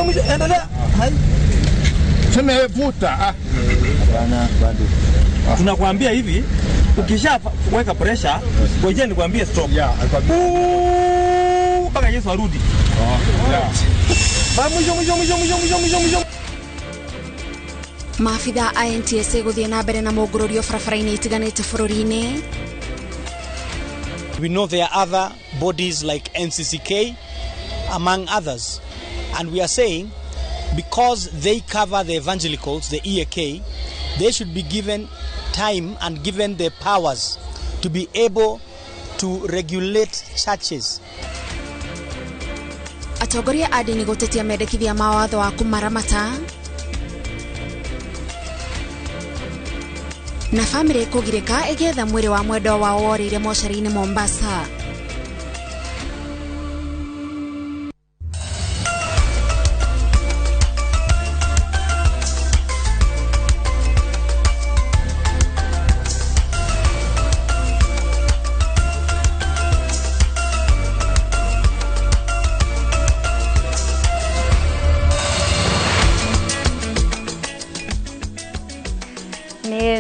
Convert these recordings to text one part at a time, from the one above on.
mwisho, endelea. Hai. Sema vuta. Ah. Bana, bado. Tunakwambia hivi, ukisha weka pressure, ngoja nikwambie stop. Yeah, mpaka Yesu arudi. Yeah. Ba mwisho mwisho mwisho mwisho mwisho mwisho mwisho. Maabitha a NTSA guthie na mbere na mũngũrũrio barabara-inĩ itiganĩte bũrũri-inĩ. We know there are other bodies like NCCK, among others. And we are saying, because they cover the evangelicals, the EAK, they should be given time and given the powers to be able to regulate churches. Atongoria a ndini gũtetia mendekithia ma watho wa kũmaramata. Na bamĩrĩ kũgirĩka ĩgĩetha mwĩrĩ wa mwendwa wao worĩire mocarĩ-inĩ Mombasa.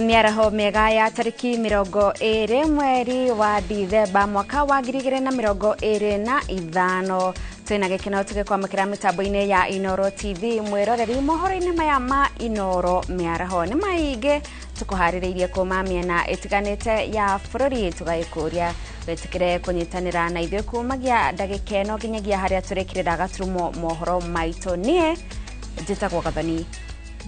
Mĩaraho mĩega ya tarĩki 20 mweri wa Dithemba mwaka wa 2025. Twĩna gĩkeno tũgĩkwamũkĩra mĩtambo-inĩ ya Inooro TV mwĩroreri mohoro-inĩ maya ma Inooro mĩaraho nĩ maingĩ tũkũharĩrĩirie kuma mĩena ĩtiganĩte ya bũrũri. Tũgagĩkũria wĩtĩkĩre kũnyitanĩra na ithuĩ kumagia ndagĩka ĩno nginyagia harĩa tũrĩkĩrĩra gaturumo mohoro maitũ. Niĩ njĩtagwo Gathoni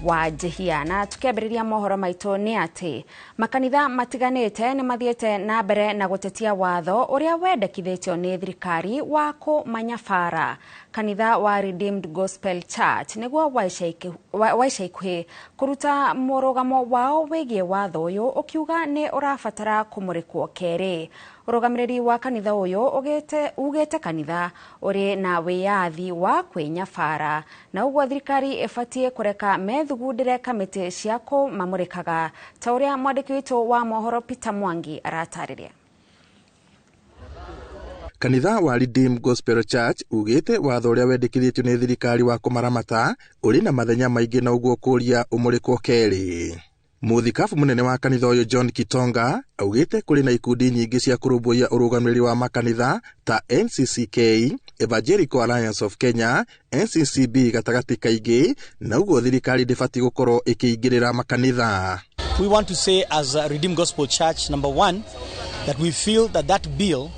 wa Njihia. Na tukiambĩrĩria mohoro maitũ nĩ atĩ makanitha matiganĩte nĩ mathiĩte na mbere na gũtetia watho ũrĩa wendekithĩtio nĩ thirikari wa kũmanyabara. Kanitha wa Redeemed Gospel Church nĩguo wa ica ikuhĩ kũruta mũrũgamo wao wĩgiĩ watho ũyũ ũkiuga nĩ ũrabatara kũmũrĩkwo kerĩ. Ũrũgamĩrĩri wa kanitha ũyũ ugĩte kanitha ũrĩ na wĩyathi wa kwĩnyabara na ũguo thirikari ĩbatiĩ kũreka methugundĩre kamĩtĩ cia kũmamũrĩkaga ta ũrĩa mwandĩki witũ wa mohoro Peter Mwangi aratarĩria. Kanitha wa Redeemed Gospel Church ugĩte watho ũrĩa wendekithĩtio nĩ thirikari wa kũmaramata ũrĩ na mathenya maingĩ na ũguo kũria ũmũrĩkwo kerĩ. Mũthikabu mũnene wa kanitha ũyũ John Kitonga augĩte kũrĩ na ikundi nyingĩ cia kũrũmbũiya ũrũgamĩrĩri wa makanitha ta NCCK, Evangelical Alliance of Kenya, NCCB gatagatĩ kaingĩ, na ũguo thirikari ndĩbatiĩ gũkorwo ĩkĩingĩrĩra makanitha. We want to say as a Redeemed Gospel Church, number one, that we feel that that bill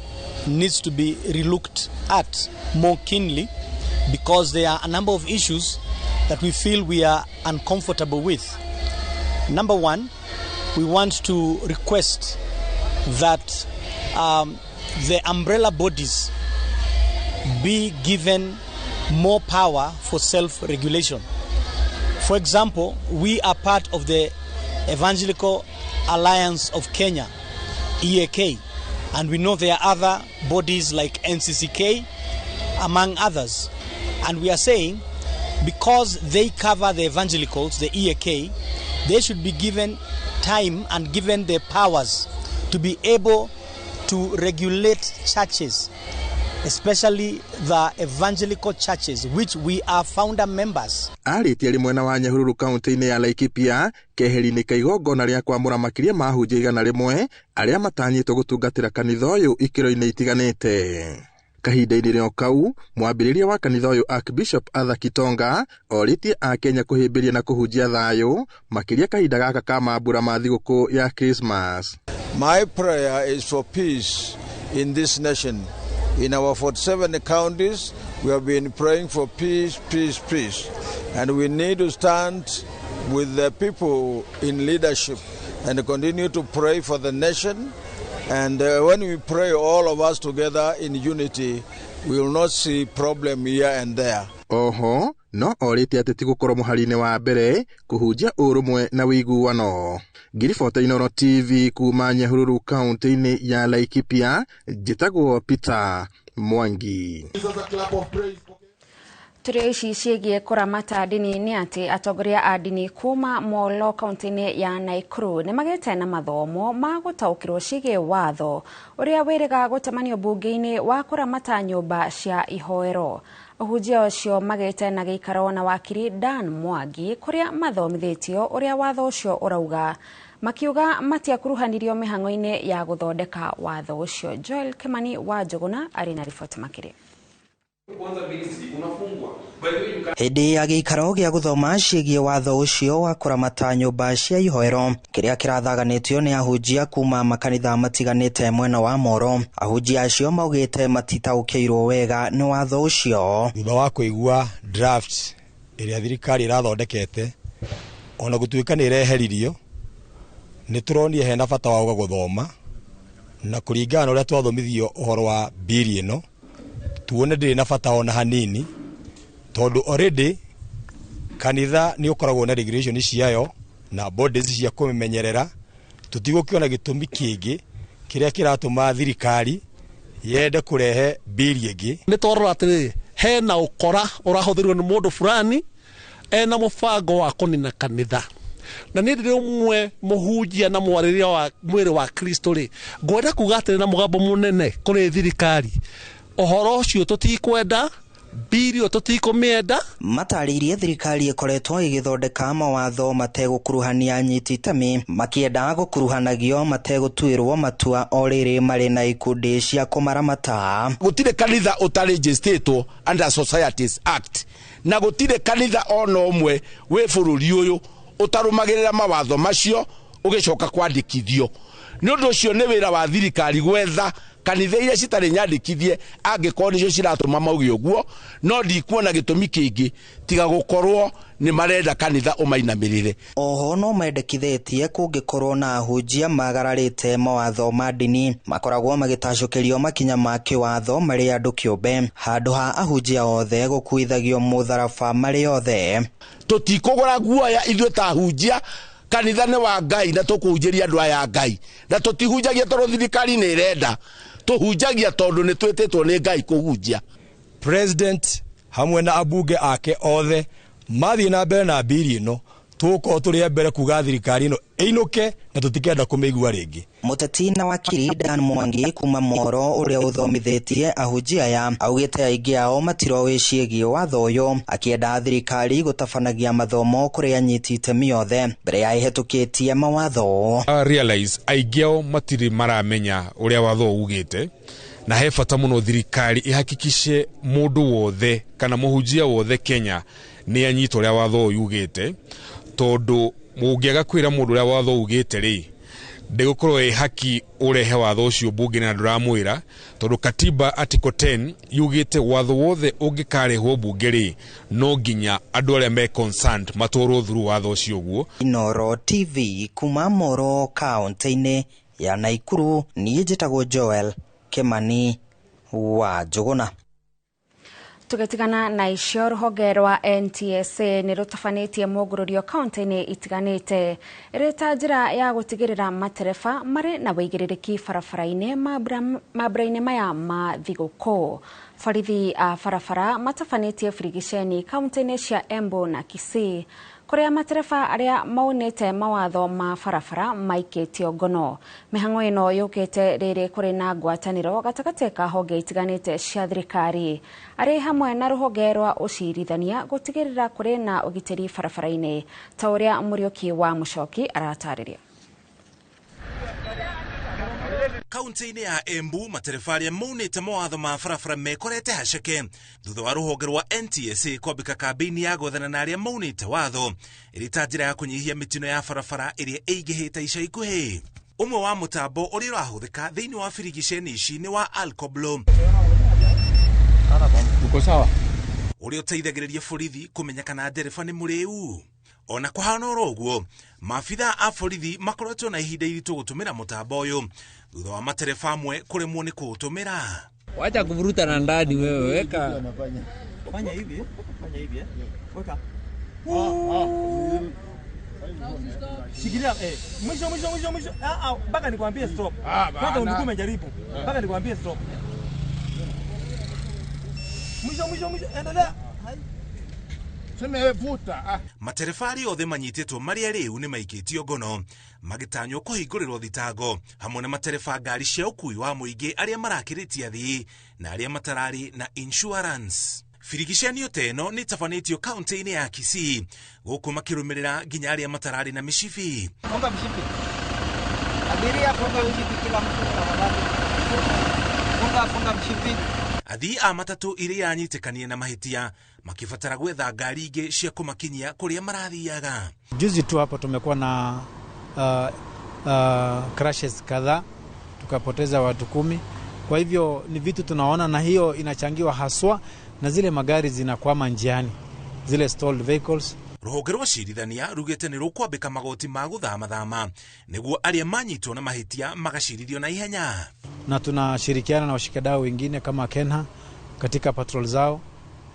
needs to be relooked at more keenly because there are a number of issues that we feel we are uncomfortable with. Number one, we want to request that the umbrella bodies be given more power for self-regulation. For example, we are part of the Evangelical Alliance of Kenya, EAK, and we know there are other bodies like NCCK, among others. And we are saying, because they cover the evangelicals, the EAK, they should be given time and given the powers to be able to regulate churches, especially the evangelical churches, which we are founder members. Arĩtie mwena wa Nyahururu kaunti-inĩ ya Laikipia keheri-inĩ ka igongona rĩa kwamũra makĩria ma ahunjia 100 arĩa matanyĩtwo gũtungatĩra kanitha ũyũ ikĩro-inĩ itiganĩte. Kahinda-inĩ rĩo kau, mwambĩrĩria wa kanitha ũyũ Archbishop Arthur Kitonga orĩtie Akenya kũhĩmbĩria na kũhunjia thayũ makĩria kahinda gaka ka mambura ma thigũkũ ya Christmas. My prayer is for peace in this nation. In our 47 counties, we have been praying for peace, peace, peace. And we need to stand with the people in leadership and continue to pray for the nation. And when we pray, all of us together in unity, we will not see problem here and there. Oho, no orĩtie ateti gũkorwo mũhari-inĩ wa mbere kũhunjia ũrũmwe na ũiguano. Ngiribota Inooro TV kuma Nyahururu kaunti-inĩ ya Laikipia, njĩtagwo Peter Mwangi. Tũrĩ ici ciĩgiĩ kũramata ndini nĩ atĩ atongoria a ndini kuma Molo kaunti-inĩ ya Nakuru nĩ magĩte na mathomo ma gũtaũkĩrwo ciĩgiĩ watho ũrĩa wĩrĩga gũtemanio mbunge-inĩ wa kũramata nyũmba cia ihoero. Ahunjia ũcio magĩte na gĩikaro na wakiri Dan Mwangi kũrĩa mathomithĩtio ũrĩa watho ũcio ũrauga, makiuga matiakuruhanirio mĩhang'o-inĩ ya gũthondeka watho ũcio. Joel Kimani wa Njũgũna arĩ na riboti makĩria. Hĩndĩ ya gĩikaro gĩa gũthoma ciĩgiĩ watho ũcio wa kũramata nyũmba cia ihoero kĩrĩa kĩrathaganĩtio nĩ ahunjia kuma makanitha matiganĩte mwena wa Moro, ahunjia acio maugĩte matitaũkĩirwo wega nĩ watho ũcio. Thutha wa kũigua draft ĩrĩa thirikari ĩrathondekete, ona gũtuĩka nĩ ĩreheririo, nĩ tũronire hena bata wa gũthoma na kũringana na ũrĩa twathomithio ũhoro wa bili ĩno, tuone ndĩrĩ na bata ona hanini, tondũ already kanitha nĩ ũkoragwo na regulation ciayo na bodies cia kũmenyerera. Tũtigũkĩona gĩtũmi kĩngĩ kĩrĩa kĩratũma thirikari yende kũrehe bili ĩngĩ. Nĩ twarora atĩrĩrĩ, hena ũkora ũrahũthĩrwo nĩ mũndũ fulani ena mũbango wa kũnina kanitha, na niĩ ndĩrĩ ũmwe mũhunjia na mwarĩria wa mwĩrĩ wa Kristo rĩ, ngwenda kuga atĩrĩ na mũgambo mũnene kũrĩ thirikari, ũhoro ũcio tũtikwenda, bili tũtikũmĩenda. Matarĩirie thirikari ĩkoretwo ĩgĩthondeka mawatho mategũkuruhania anyiti itemi, makĩenda gũkuruhanagio mategũtuĩrwo matua o rĩrĩ marĩ na ikundi cia kũmaramata. Gũtirĩ kanitha ũtarĩnjĩstĩtwo under Societies Act, na gũtirĩ kanitha ona ũmwe wĩ bũrũri ũyũ ũtarũmagĩrĩra mawatho macio ũgĩcoka kwandĩkithio. Nĩ ũndũ ũcio nĩ wĩra wa thirikari gwetha kanitha iria citarĩ nyandĩkithie angĩkorwo nĩcio ciratũma mauge ũguo, no ndikuona gĩtũmi kĩngĩ tiga gũkorwo nĩ marenda kanitha ũmainamĩrĩre. Oho no mendekithĩtie kũngĩkorwo na ahunjia magararĩte mawatho ma ndini makoragwo magĩtacũkĩrio makinya ma kĩwatho marĩ andũ kĩũmbe, handũ ha ahunjia othe gũkuithagio mũtharaba marĩ othe. Tũtikũgũra guoya ithuĩ ta ahunjia, kanitha nĩ wa Ngai na tũkũhunjĩria andũ aya Ngai, na tũtihunjagia tondũ thirikari nĩ ĩrenda, tũhunjagia tondũ nĩ twĩtĩtwo nĩ Ngai kũhunjia. President hamwe na abunge ake othe mathiĩ na mbere na bili ĩno, tũgũkorwo tũrĩ a mbere kuga thirikari ĩno ĩinũke na tũtikenda kũmĩigua rĩngĩ. Mũteti na wakiri Dan Mwangi kuma Moro ũrĩa ũthomithĩtie ahunjia aya augĩte aingĩ ao matiroĩ ciĩgiĩ watho ũyũ, akĩenda thirikari gũtabanagia mathomo kũrĩ anyiti itemi othe mbere ya ĩhetũkĩtie mawatho. Realize aingĩ ao matirĩ maramenya ũrĩa watho ugĩte, na he bata mũno thirikari ihakikishe mũndũ wothe kana mũhunjia wothe Kenya nĩ anyita ũrĩa watho ũyũ ugĩte, tondũ ũngĩaga kwĩra mũndũ ũrĩa watho ugĩte rĩ, ndĩgũkorwo ĩ haki ũrehe watho ũcio mbunge na ndũramwĩra, tondũ katiba article 10 yugĩte watho wothe ũngĩkarehwo mbunge rĩ, no nginya andũ arĩa me concerned matwarwo through watho ũcio ũguo. Inooro TV kuma Moro kaunti-inĩ ya Nakuru, niĩ njĩtagwo Joel Kimani wa Njũgũna. Tũgĩtigana na icio, rũhonge rwa NTSA nĩ rũtabanĩtie mũngũrũrio kaunti-inĩ itiganĩte ĩrĩ ta njĩra ya gũtigĩrĩra matereba marĩ na wĩigĩrĩrĩki barabara-inĩ mambura-inĩ maya ma thigũkũ. Borithi a barabara matabanĩtie birigiceni kaunti-inĩ cia Embu na Kisii kũrĩa matereba arĩa maunĩte mawatho ma barabara maikĩtio ngono. Mĩhang'o ĩno yũkĩte rĩrĩ kũrĩ na ngwatanĩro gatagatĩ ka honge itiganĩte cia thirikari arĩ hamwe na rũhonge rwa ũcirithania gũtigĩrĩra kũrĩ na ũgitĩri barabara-inĩ, ta ũrĩa Mũriũki wa Mũcoki aratarĩria. Kaunti-inĩ ya Embu matereba arĩa maunĩte mawatho ma barabara mekorete haceke thutha wa rũhonge rwa NTSA kwambĩka kambĩini ya gwethana na arĩa maunĩte watho ĩrĩ ta njĩra ya kũnyihia mĩtino ya barabara ĩrĩa ĩingĩhĩte ica ikuhĩ. Ũmwe wa mũtambo ũrĩa ũrahũthĩka thĩinĩ wa birigiceni ici nĩ wa Alcoblow ũrĩa ũteithagĩrĩria borithi kũmenya kana ndereba nĩ mũrĩu. Ona kũhana oro ũguo, maabitha a borithi makoretwo na ihinda iritũ gũtũmĩra mũtambo ũyũ thutha wa matereba amwe kũremwo nĩ kũũtũmĩra. Wacha kuvuruta na ndani wewe, weka. Fanya hivi, fanya hivi, weka. Shikilia mwisho mwisho mwisho mwisho. Mpaka nikwambie stop. Kwanza ulikuwa umejaribu. Mpaka nikwambie stop. Mwisho mwisho mwisho, endelea. Sema vuta. Matereba arĩa othe manyitĩtwo marĩa rĩu nĩ maikĩtio ngono magĩtanywo kũhingũrĩrwo thitango hamwe na matereba ngari cia ũkui wa mũingĩ arĩa marakĩrĩtie athii na arĩa matararĩ na insurance. Birigicanio ta ĩno nĩ ĩtabanĩtio kaunti-inĩ ya Kisii gũkũ makĩrũmĩrĩra nginya arĩa matararĩ na mĩcibi. Funga mshipi. Abiria funga mshipi, kila mtu tafadhali. Funga mshipi. Athii a matatũ iria iranyitĩkanire na mahĩtia makĩbatara gwetha ngari ingĩ cia kũmakinyia kũrĩa marathiaga. Juzi tu hapo tumekuwa na crashes kadhaa, tukapoteza watu 10. Kwa hivyo ni vitu tunaona, na hiyo inachangiwa haswa na zile magari zinakwama njiani, zile stalled vehicles. Rũhonge rwa cirithania rugĩte nĩ rũkwambĩka magoti ma gũthamathama nĩguo arĩa manyitwo na mahĩtia magacirithio na ihenya. Na tunashirikiana na washikadau wengine kama Kenha katika patrol zao,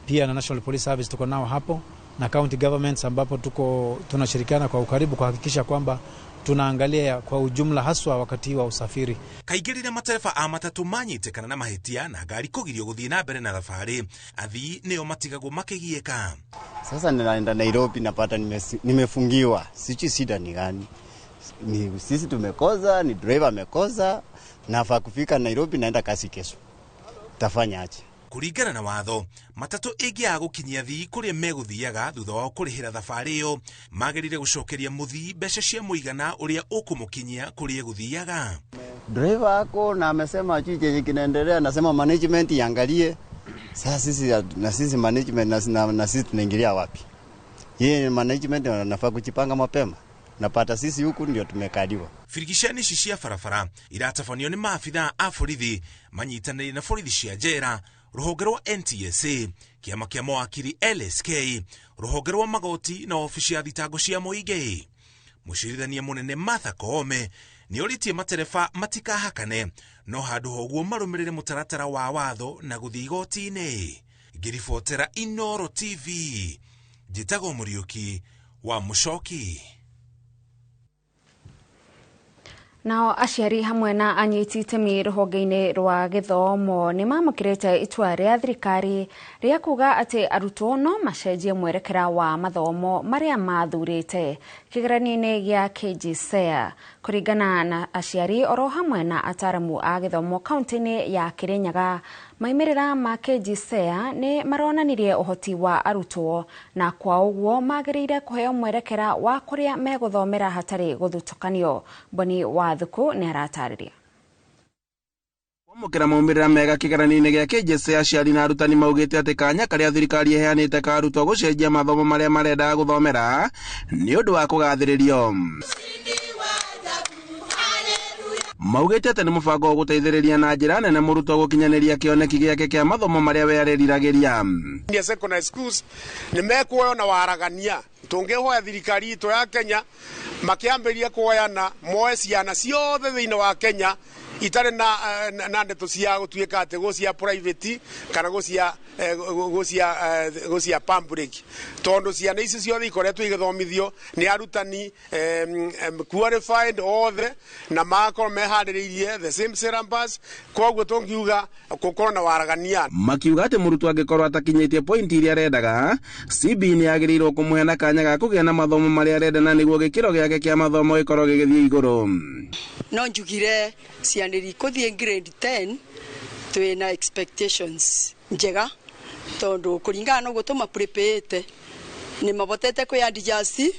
pia na National Police Service tuko nao hapo, na county governments ambapo tuko tunashirikiana kwa ukaribu kuhakikisha kwamba tunaangalia kwa ujumla haswa wakati wa usafiri. Kaingĩ rĩrĩa matereba a matatũ manyitĩkana na mahĩtia na ngari kũgirio gũthiĩ na mbere na thabarĩ, athii nĩo matigagwo makĩgiĩka. Sasa ninaenda Nairobi napata nimefungiwa. Sijui shida ni gani. Ni sisi tumekosa, ni driver amekosa. Nafaa kufika Nairobi, naenda kasi kesho. Tafanya aje? Kũringana na watho, matatũ ĩngĩaga gũkinyia athii kũrĩa megũthiaga thutha wao kũrĩhĩra thabarĩ ĩyo, magĩrĩire gũcokeria mũthii mbeca cia mũigana ũrĩa ũkũmũkinyia kũrĩa egũthiaga. Driver ako na amesema ajui chenye kinaendelea, nasema management iangalie. Sasa sisi na sisi management na sisi tunaingilia wapi? Yeye management anafaa kujipanga mapema. Napata sisi huku ndio tumekaliwa. Birigicani ici cia barabara iratabanio nĩ maabithaa a borithi manyitanĩire na borithi cia njera, rũhonge rwa NTSA, kĩama kĩa mawakiri LSK, rũhonge rwa magoti na obici ya thitango cia mũingĩ. Mũcirithania mũnene Martha Koome nĩorĩtie matereba matikahakane no handũ ha ũguo marũmĩrĩre mũtaratara wa watho na gũthiĩ igoti-inĩ. Ngĩribotera Inooro TV, njĩtagwo Mũriũki wa Mũcoki. Nao aciari hamwe na anyiti itemi rũhonge-inĩ rwa gĩthomo nĩ mamũkĩrĩte itua rĩa thirikari rĩa kuga atĩ arutwo no macenjie mwerekera wa mathomo marĩa mathurĩte kĩgeranio-inĩ gĩa KJSEA. Kũringana na aciari oro hamwe na ataramu a gĩthomo kaunti-inĩ ya Kirinyaga, maimĩrĩra ma KJSEA nĩ maronanirie ũhoti wa arutwo na kwa ũguo magĩrĩire kũheo mwerekera wa kũrĩa megũthomera hatarĩ gũthutũkanio. Boni wa Thuku nĩ aratarĩria. Kwamũkĩra maumĩrĩra mega kĩgeranio-inĩ gĩa KJSEA, aciari na arutani maugĩte atĩ kanya karĩa thirikari ĩheanĩte ka arutwo gũcenjia mathomo marĩa marendaga gũthomera nĩ ũndũ wa kũgathĩrĩrio. Maugĩte atĩ nĩ mũbango ũgũteithĩrĩria na njĩra nene mũrutwo gũkinyanĩria kĩoneki gĩake kĩa mathomo marĩa we areriragĩria. Secondary schools nĩ mekuoywo na waragania. Tũngĩhoya thirikari itũ ya Kenya makĩambĩrĩria kuoyana moe ciana ciothe thĩinĩ wa Kenya itarĩ na ndeto cia gũtuĩka atĩ gũ cia private kana gũ cia public, tondũ ciana ici ciothe ikoretwo igĩthomithio nĩ arutani qualified othe na magakorwo meharĩrĩirie the same syllabus. Koguo tũngiuga gũkorwo na waragania. Makiuga atĩ mũrutwo angĩkorwo atakinyĩtie point iria arendaga, CB nĩ yagĩrĩirwo kũmũhe na kanya ga kũgĩa na mathomo marĩa arenda na nĩguo gĩkĩro gĩake kĩa mathomo gĩkorwo gĩgĩthiĩ igũrũ. No njugire ciana iria ikũthiĩ grade 10 twĩna expectations njega, tondũ kũringana na ũguo tũmaprepare nĩ mabotete kwĩ-adjust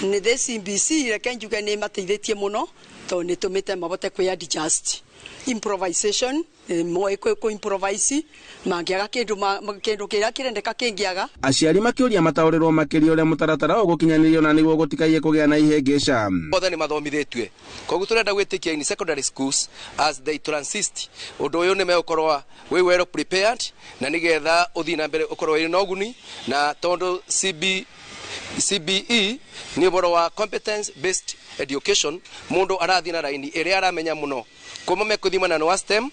nĩ the CBC reke njuge nĩ mateithĩtie mũno tondũ nĩ tũmĩte mabote kwĩ-adjust. Improvisation moe kũ improvise mangĩaga kĩndũ kĩrĩa kĩrendeka kĩngĩaga. Aciari makĩũria mataũrĩrwo makĩria ũrĩa mũtaratara ũgũkinyanĩrio na nĩguo gũtikaiye kũgĩa na ihĩngĩca. Othe nĩ mathomithĩtue, koguo tũrenda gwĩtĩkia in secondary schools as they transist ũndũ ũyũ nĩ megũkorwo wĩ well prepared na nĩgetha ũthiĩ na mbere ũkorwo wĩ na ũguni, na tondũ CBE nĩ ũhoro wa competence based education, mũndũ arathiĩ na raini ĩrĩa aramenya mũno kuma mekũthiĩ mwena wa STEM,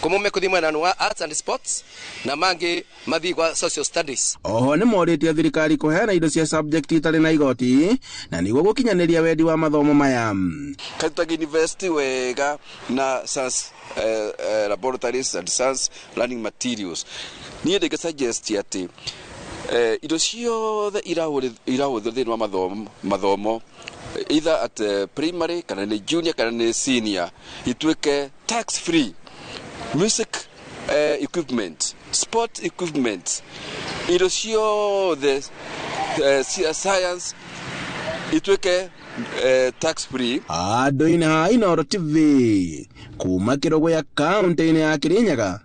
kuma mekũthiĩ mwena wa arts and sports na mangĩ mathiĩ kwa social studies. Oho nĩ morĩtie thirikari kũheana indo cia subject itarĩ na igoti na nĩguo gũkinyanĩria wendi wa mathomo maya. Karutagi university wega na science laboratories and science learning materials. Niĩ ndĩngĩ suggest atĩ Indo ciothe irahũthĩrwo thĩinĩ wa mathomo either at primary kana nĩ junior kana nĩ senior ituĩke tax free. Music equipment, sport equipment, indo ciothe science ituĩke tax free. Andũ-inĩ ha Inooro TV kuma Kĩrũgũya kaũntĩ-inĩ ya Kĩrĩnyaga,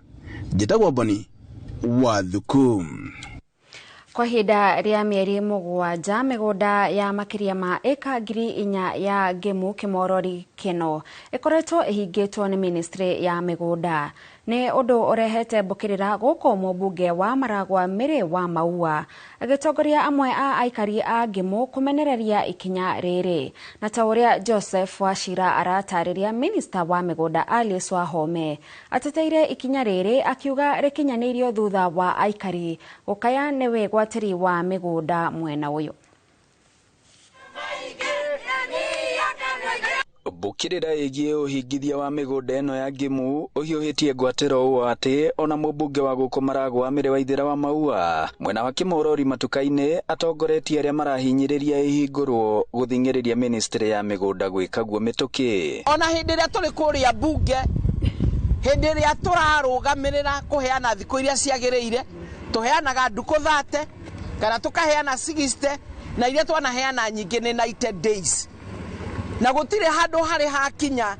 njĩtagwo Boni Wathuku. Kwa ihinda rĩa mĩeri 7 mĩgũnda ya makĩria ma ĩka 4,000 ya Ngĩmu Kĩmorori Kĩno ĩkoretwo ĩhingĩtwo nĩ ministry ya mĩgũnda. Nĩ ũndũ ũrehete mbũkĩrĩra gũkũ mũmbunge wa Maragwa Mĩrĩ wa Maua agĩtongoria amwe a aikari a Ngĩmu kũmenereria ikinya rĩrĩ. Na ta ũrĩa Joseph Wachira aratarĩria, minista wa mĩgũnda Alice Wahome ateteire ikinya rĩrĩ akiuga rĩkinyanĩirio thutha wa aikari gũkaya nĩ wĩgwatĩri wa mĩgũnda mwena ũyũ. Mbũkĩrĩra ĩgiĩ ũhingithia wa mĩgũnda ĩno ya Ngĩmu ũhiũhĩtie ngwatĩro ũũ atĩ ona mũmbunge wa gũkũ Maragwa Mĩrĩ Waithĩra wa Maua mwena wa Kĩmorori matuka-inĩ atongoretie arĩa marahinyĩrĩria ĩhingũrwo gũthing'ĩrĩria ministry ya mĩgũnda gwĩka guo mĩtũkĩ. Ona hĩndĩ ĩrĩa tũrĩ kũrĩa mbunge, hĩndĩ ĩrĩa tũrarũgamĩrĩra kũheana thikũ iria ciagĩrĩire, tũheanaga ndukũ 30 kana tũkaheana 60 na iria twanaheana nyingĩ nĩ 90 days. Na gũtirĩ handũ harĩ hakinya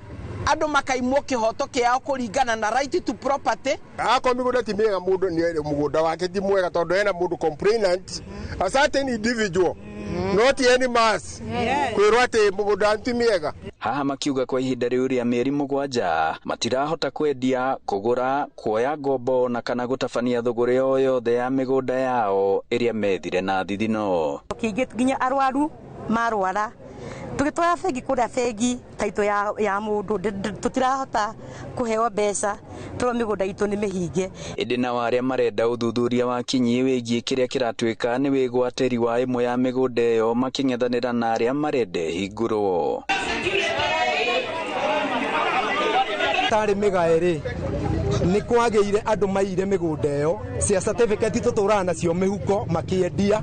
andũ makaimwo kĩhoto kĩao kũringana na right to property. Akorwo mĩgũnda ti mĩega, mũndũ nĩ mũgũnda wake ti mwega tondũ hena mũndũ complainant, a certain individual, not any mass, kwĩrwo atĩ mũgũnda ti mĩega. Haha makiuga kwa ihinda rĩu rĩa mĩeri 7 matirahota kwendia, kũgũra, kuoya ngombo na kana gũtabania thũgũrĩ o yothe ya mĩgũnda yao ĩrĩa methire na thithino. Kĩingĩ nginya arwaru marwara tũgĩtwara bengi kũrĩa bengi taitũ ya mũndũ tũtirahota kũheo mbeca tondũ mĩgũnda itũ nĩ mĩhinge. Ĩndĩ nao arĩa marenda ũthuthuria wa kinyi wĩgiĩ kĩrĩa kĩratuĩka nĩ wĩgwatĩri wa ĩmwe ya mĩgũnda ĩyo makĩng'ethanĩra na arĩa marenda ĩhingũrwo. Tarĩ mĩgae rĩ, nĩ kwagĩire andũ maire mĩgũnda ĩyo cia certificate tũtũraga nacio mĩhuko makĩendia,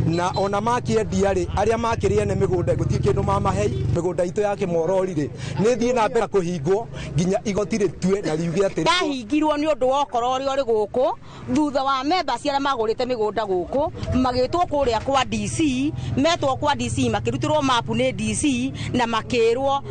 na ona makĩendia rĩ, arĩa makĩrĩ ene mĩgũnda gũtirĩ kĩndũ mamahei. Mĩgũnda itũ ya Kĩmorori rĩ, nĩ thiĩ na mbere kũhingwo nginya igoti rĩtue na riuge atĩrĩ yahingirwo nĩ ũndũ wa ũkora ũrĩa ũrĩ gũkũ thutha wa members arĩa magũrĩte mĩgũnda gũkũ magĩtwo kũrĩa kwa DC, metwo kwa DC makĩrutĩrwo mapu nĩ DC na makĩrwo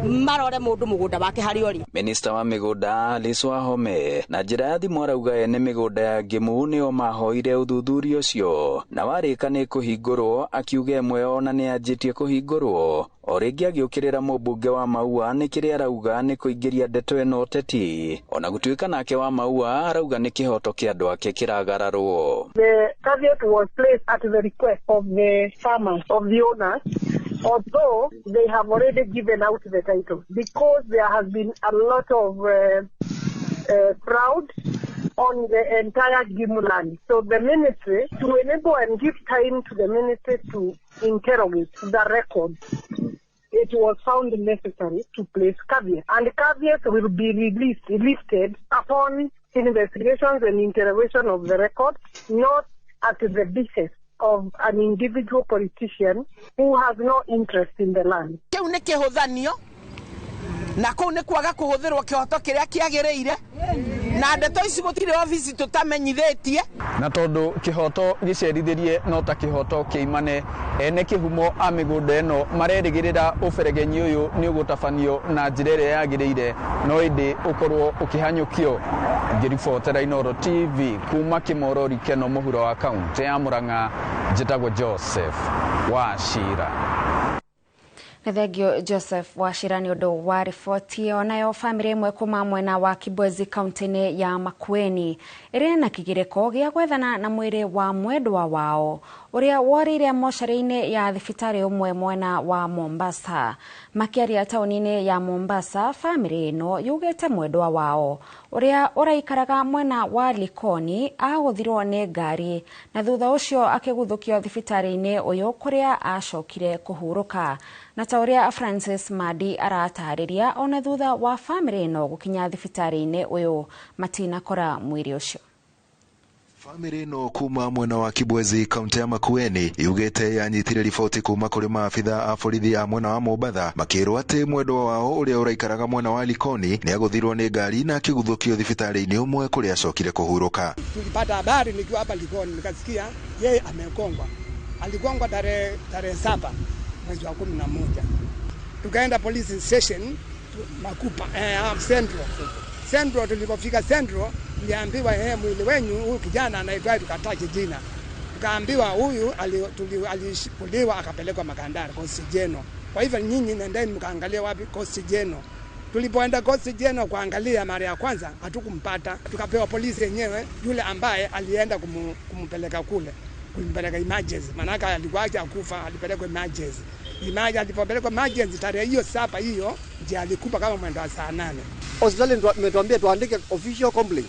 marore mũndũ mũgũnda wake harĩa ũrĩ. Minista wa mĩgũnda Alice Wahome na njĩra ya thimũ arauga ene mĩgũnda ya Ngĩmu nĩo mahoire ũthuthuria ũcio na warĩka nĩ kũhingũrwo, akiuga ĩmwe ona nĩ yanjĩtie kũhingũrwo. O rĩngĩ agĩũkĩrĩra mũmbunge wa Maua nĩ kĩrĩa arauga nĩ kũingĩria ndeto ĩno ũteti, ona gũtuĩka nake wa Maua arauga nĩ kĩhoto kĩa andũ ake kĩragararwo. The caveat was placed at the request of the farmers, of the owners, although they have already given out the title, because there has been a lot of fraud on the entire Gimu land. So the ministry, to enable and give time to the ministry to interrogate the records, it was found necessary to place caveats. And caveats will be released, lifted upon investigations and interrogation of the records, not at the behest of an individual politician who has no interest in the land. Kĩu nĩ kĩhũthanio na kũu nĩ kwaga kũhũthĩrwo kĩhoto kĩrĩa kĩagĩrĩire, na ndeto ici gũtirĩ obici tũtamenyithĩtie. Na tondũ kĩhoto gĩcerithĩrie no ta kĩhoto kĩimane, ene kĩhumo a mĩgũnda ĩno marerĩgĩrĩra ũberegenyi ũyũ nĩ ũgũtabanio na njĩra ĩrĩa yagĩrĩire, no ĩndĩ ũkorwo ũkĩhanyũkio. Ngĩribotera Inooro TV kuma Kĩmorori Keno mũhuro wa kaũntĩ ya Mũrang'a, njĩtagwo Joseph Wachira. Nĩ thengio Joseph Wachira nĩ ũndũ wa riboti ĩyo. Nayo bamĩrĩ ĩmwe kuma mwena wa Kibwezi kaunti-inĩ ya Makueni ĩrĩ na kĩgirĩko gĩa gwethana na mwĩrĩ wa mwendwa wao ũrĩa worĩire mocarĩ-inĩ ya thibitarĩ ũmwe mwena wa Mombasa. Makĩaria taũni-inĩ ya Mombasa, bamĩrĩ ĩno yugĩte mwendwa wao ũrĩa ũraikaraga mwena wa Likoni agũthirwo nĩ ngari na thutha ũcio akĩguthũkio thibitarĩ-inĩ ũyũ kũrĩa acokire kũhurũka. Na ta ũrĩa Francis Madi aratarĩria, ona thutha wa bamĩrĩ ĩno gũkinya thibitarĩ-inĩ ũyũ matinakora mwĩrĩ ũcio. Bamĩrĩ ĩno kuma mwena wa Kibwezi kaunti ya Makueni yugĩte yanyitire riboti kuma kũrĩ maabitha a borithi a mwena wa Mombatha makĩrwo atĩ mwendwa wao ũrĩa ũraikaraga mwena wa Likoni nĩagũthirwo nĩ ngari na akĩguthũkio thibitarĩ-inĩ ũmwe kũrĩa acokire kũhurũka. Tulipata habari nikiwa hapa Likoni, nikasikia yeye amegongwa. Aligongwa tarehe 7 mwezi wa 11. Tukaenda police station Makupa, Central. Central, tulipofika Central tuliambiwa mwili wenyu huyu kijana anaitwa, tukataje jina. Tukaambiwa huyu alichukuliwa akapelekwa Makandara Coast General. Kwa hivyo nyinyi nendeni mkaangalie wapi Coast General. Tulipoenda Coast General kuangalia mara ya kwanza hatukumpata. Tukapewa polisi yenyewe yule ambaye alienda kumpeleka kule, kumpeleka emergency. Manaka alikuwa hajakufa, alipelekwa emergency. Imaji alipopelekwa emergency tarehe hiyo 7 hiyo ndiye alikufa kama mwendo wa saa 8. Hospitali imetuambia tuandike official complaint.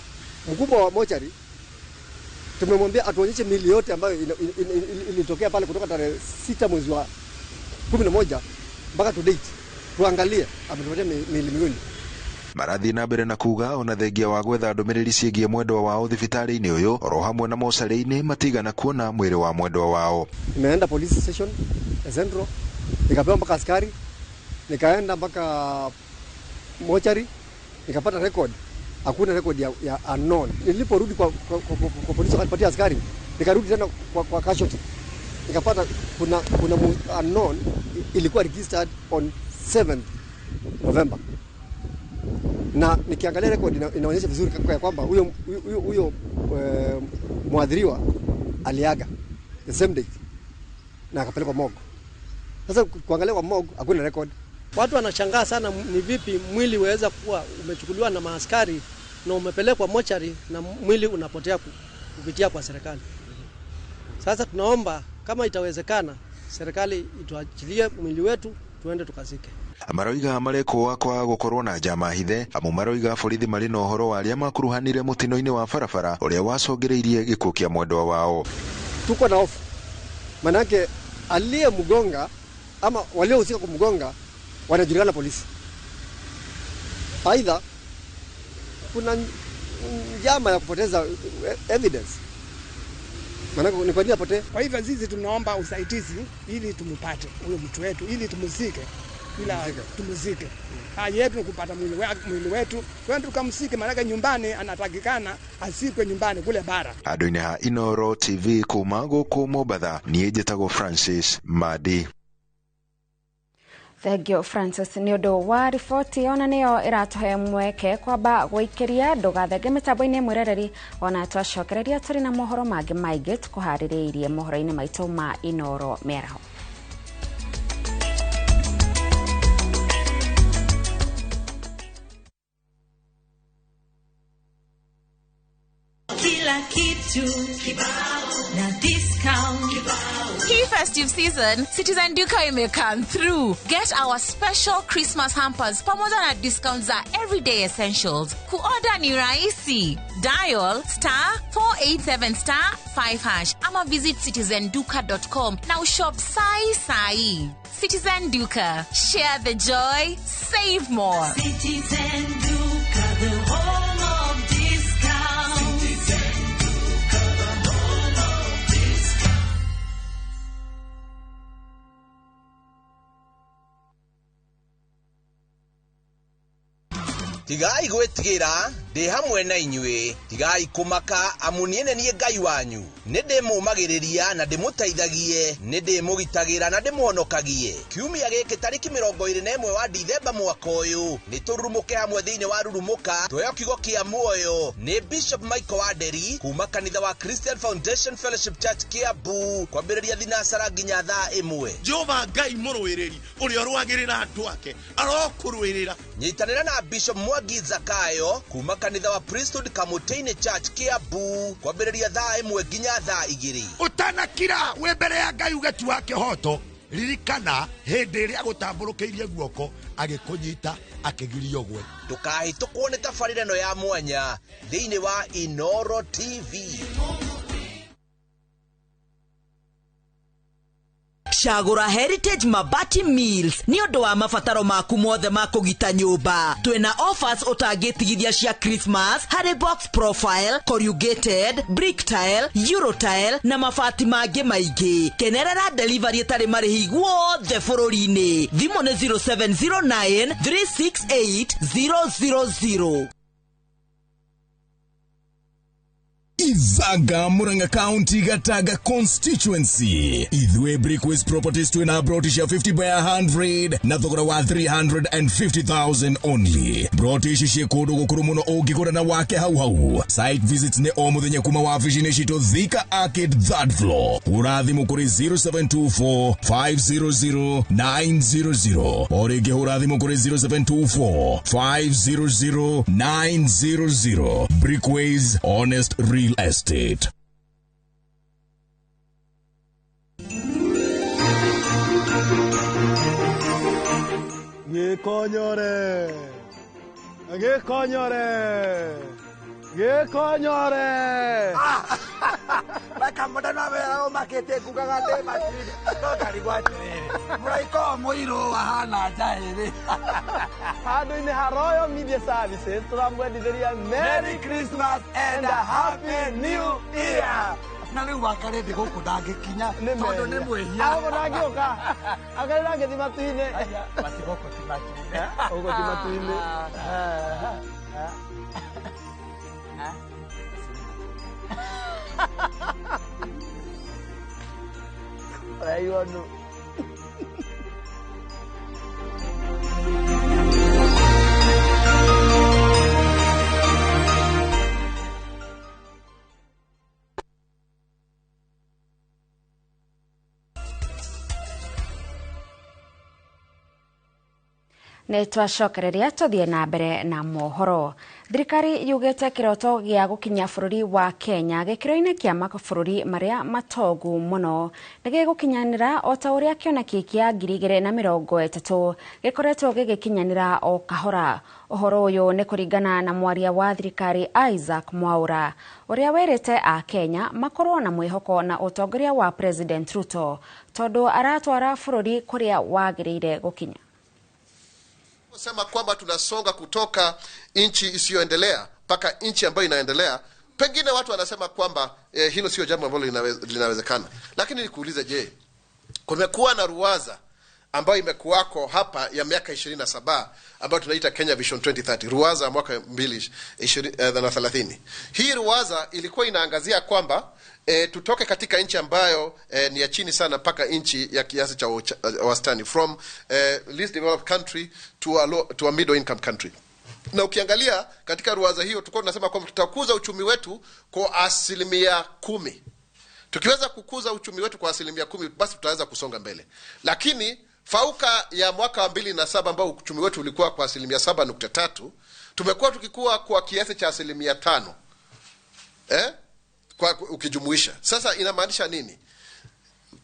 Mkubwa wa mochari tumemwambia atuonyeshe mili yote ambayo ilitokea pale kutoka tarehe 6 mwezi wa 11 mpaka to date. Tuangalie, ametupatia mili miwili. Marathiĩ na mbere na kuga ona thengia wa gwetha ndũmĩrĩri ciĩgiĩ mwendwa wao thibitarĩ-inĩ ũyũ oro hamwe na mocarĩ-inĩ matigana kuona mwĩrĩ wa mwendwa wao. Nimeenda police station ya Central, nikapewa mpaka askari, nikaenda mpaka mochari, nikapata record. Hakuna record ya unknown. Niliporudi kwa polisi wakanipatia askari, nikarudi tena kwa casualty. Nikapata kuna unknown ilikuwa registered on 7th November. Na nikiangalia record inaonyesha vizuri kwa kwamba huyo mwadhiriwa aliaga the same date na akapelekwa morgue. Sasa kuangalia kwa morgue hakuna record. Watu wanashangaa sana ni vipi mwili waweza kuwa umechukuliwa na maaskari na umepelekwa mochari na mwili unapotea kupitia kwa serikali. Sasa tunaomba kama itawezekana serikali ituachilie mwili wetu tuende tukazike. Maroiga marekwo kwa gukorwo na njama hithe amu maroiga borithi mari na uhoro wa aria makuruhanire mutino-ini wa barabara uria wacongereirie gikuo kia mwendwa wao. Tuko na hofu manake aliyemgonga ama waliohusika kumgonga wanajulikana polisi. Aidha kuna njama ya kupoteza evidence. Manake ni kwa nini apotee? Kwa hivyo sisi tunaomba usaidizi ili tumpate huyo mtu wetu ili tumzike. Ila tumzike. Hali yetu kupata mwili wetu, twende tukamzike maana nyumbani anatakikana asikwe nyumbani kule bara. Andu-inĩ ha Inooro TV kuma gũkũ Mombatha, niĩ njĩtagwo Francis Madi. Thank you Francis nĩ ũndũ wa riboti ona nĩyo ĩratũhe mweke kwamba gũikĩria ndũgathenge mĩtambo-inĩ mwĩrereri ona twacokereria tũrĩ na mohoro mangĩ maingĩ tũkũharĩrĩirie mohoro-inĩ maitũ ma Inooro mĩaraho. Kila kitu kibao na discount kibao. Hii festive season, Citizen Duka ime come through. Get our special Christmas hampers pamoja na discounts za everyday essentials. Kuorder ni rahisi. Dial *487*5# ama visit citizenduka.com na ushop sai sai. Citizen Duka, share the joy, save more. Citizen Duka, the home of discount. Citizen Duka, the home of discount. Tigai gwĩtigĩra ndĩ hamwe na inyuĩ, tigai kũmaka amu niĩ nĩ niĩ Ngai wanyu. Nĩ ndĩmũmagĩrĩria na ndĩmũteithagie, nĩ ndĩmũgitagĩra na ndĩmũhonokagie. Kiumia gĩkĩ tarĩki 21 wa Dithemba mwaka ũyũ nĩ tũrurumũke hamwe thĩinĩ wa Rurumũka tũheo kiugo kĩa muoyo nĩ Bishop Michael Wanderi kuma kanitha wa Christian Foundation Fellowship Church Kiambu kwambĩrĩria thinacara nginya thaa 1. Jehova Ngai mũrũĩrĩri ũrĩa ũrũagĩrĩra andũ ake arokũrũĩrĩra. Nyitanĩra na Bishop Mwangi Zakayo kuma kanitha wa Priesthood Kamutini Church Kiambu kwambĩrĩria thaa 1 nginya thaa 2. Ũtanakira wĩ mbere ya Ngai uge ti wa kĩhoto, ririkana hĩndĩ ĩrĩa agũtambũrũkĩirie guoko agĩkũnyita akĩgiria ũgwe. Ndũkahĩtũkwo nĩ tabarĩra ĩno ya mwanya thĩinĩ wa Inooro TV. Cagũra Heritage Mabati Mills nĩ ũndũ wa mabataro maku mothe ma kũgita nyũmba. Twĩna offers ũtangĩtigithia cia Christmas harĩ box profile, corrugated, brick tile, euro tile na mabati mangĩ maingĩ. Kenerera delivery ĩtarĩ marĩhi guothe bũrũri-inĩ. Thimũ nĩ 0709 368 000. Ithaga Murang'a County Gataga constituency. Ithue Brickways Properties twina broti cia 50 by 100 na thogora wa 350,000 only. Broti ici ciĩ kũndũ gũkũrũ mũno ũngĩgũra na wake hau hau. Site visits nĩ o mũthenya kuma wabici-inĩ citũ Thika Arcade 3rd floor. Hũra thimũ kũrĩ 0724 500 900. O rĩngĩ hũra thimũ kũrĩ 0724 500 900. Brickways, honest real estate. Gĩkonyore, gĩkonyore, gĩkonyore. Makamũndano wĩra ũmakĩtie ngugaga ndĩ matuinĩ no ndarigwo atĩrĩrĩ mũraika ũyũ mũirũ ahana njaĩrĩ. Handũ-inĩ ha Royal Media Services tũramwendithĩria Merry Christmas and a Happy New Year. Na rĩu wakarĩ ndĩ gũkũ ndangĩkinya tondũ nĩ mwĩhia. Agũkũ ndangĩũka akarĩ ndangĩthiĩ matu-inĩ. Bati gũkũ ti matu-inĩ. Gũkũ ti matu-inĩ. Ũraigua nũ? Nĩ twacokereria tũthiĩ na mbere na mohoro. Thirikari yugĩte kĩroto gĩa gũkinya bũrũri wa Kenya gĩkĩro-inĩ kĩa mabũrũri marĩa matongu mũno nĩ gĩgũkinyanĩra o ta ũrĩa kĩoneki kĩa 2030 gĩkoretwo gĩgĩkinyanĩra o kahora. Ũhoro ũyũ nĩ kũringana na mwaria wa thirikari Isaac Mwaura ũrĩa wĩrĩte a Kenya makorwo na mwĩhoko na ũtongoria wa President Ruto tondũ aratwara bũrũri kũrĩa wagĩrĩire gũkinya. Sema kwamba tunasonga kutoka nchi isiyoendelea mpaka nchi ambayo inaendelea, pengine watu wanasema kwamba hilo sio jambo ambalo linawezekana. Lakini nikuulize, je, kumekuwa na ruwaza ambayo imekuwako hapa ya miaka 27 ambayo tunaita Kenya Vision 2030, ruwaza ya mwaka 2030. Hii ruwaza ilikuwa inaangazia kwamba tutoke katika nchi ambayo ni ya chini sana mpaka nchi ya kiasi cha wastani, from least developed country to a middle income country. Na ukiangalia katika ruwaza hiyo tulikuwa tunasema kwamba tutakuza uchumi wetu kwa 10%. Tukiweza kukuza uchumi wetu kwa 10%, basi tutaweza kusonga mbele. Lakini fauka ya mwaka wa 2007 ambao uchumi wetu ulikuwa kwa 7.3%, tumekuwa tukikua kwa kiasi cha 5%. Kwa ukijumuisha. Sasa inamaanisha nini?